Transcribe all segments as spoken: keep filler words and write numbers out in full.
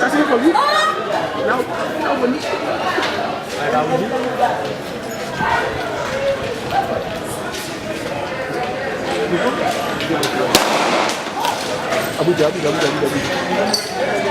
Sa se lekòl, wi. La, la, wi. Abite, abite, abite, abite, abite.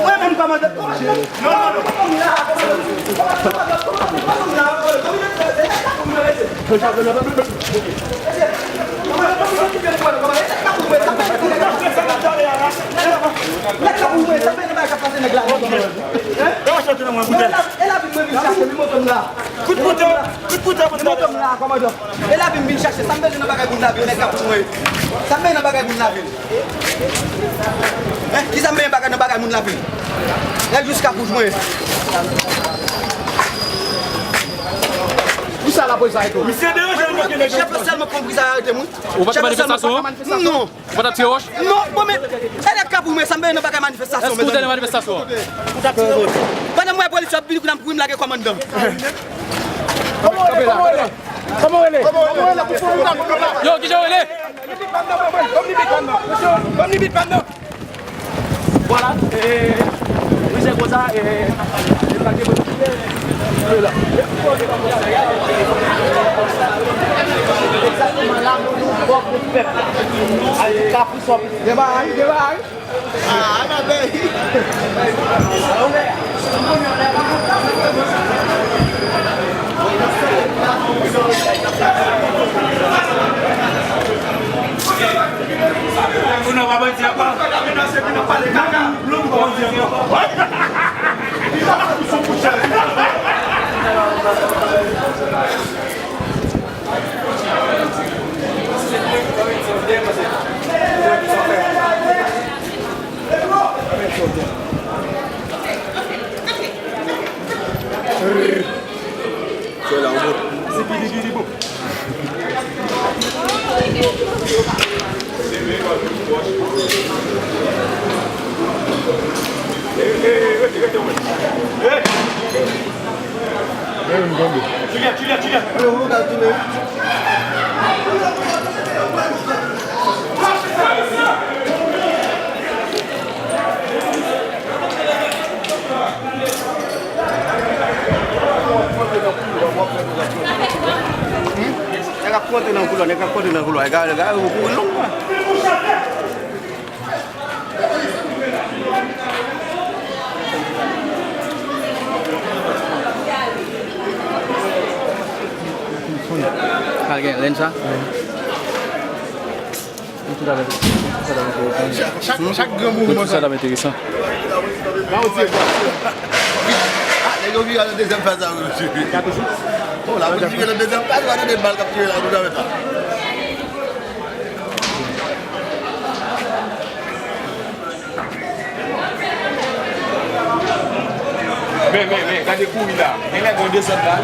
Mwen menm kòmandan. Non, non, non. Kout bouton, kout bouton pou nou. E lavi m vin chache, sa m bezwen nan bagay moun lavil, nèg k ap pou mwen. Sa m bezwen nan bagay moun lavil. Hein? Kisa m bezwen bagay nan bagay moun lavil? Nèg jis k ap pou mwen. Pou sa la polis arete w? Misye deranje nou, nèg yo. Chèf la sèlman konn pou sa arete m, wi. Ou pa t nan manifestasyon an? Non. Ou pa t ap tire wòch? Non, bon, men, e nèg k ap pou mwen, sa m bezwen nan bagay manifestasyon. Èske ou te nan manifestasyon an? Pandan m wè polis yo ap vini, kounye a m kouri m lage kòmandan. Kòman w rele? Kòman w rele? Kòman w rele? Yo, kijan w rele? Vwala, e, wi, se konsa, e, e, pa gen. Egzakteman la, nou bò pou pèp la. Ay, kapri sòm. Gen bagay, gen bagay. Ah, ann abèy. Ou nan pa bandi ankò? Ou nan pa bandi ankò? Nèg ap kontre nan koulwa, nèg ap kontre nan koulwa. Gade, gade, ou kouri long, mwen. Al gen lenn sa? Chak, chak, chak gran mouvman sa. Sa t ap enteresan. Ah, nèg yo vire nan dezyèm faz la, wi, mesye. Bon, la, pou vire nan dezyèm faz, w a tande bal k ap tire la, nou nan mèt la. Men, men, men, gade kouri la. Men nèg yo desann la.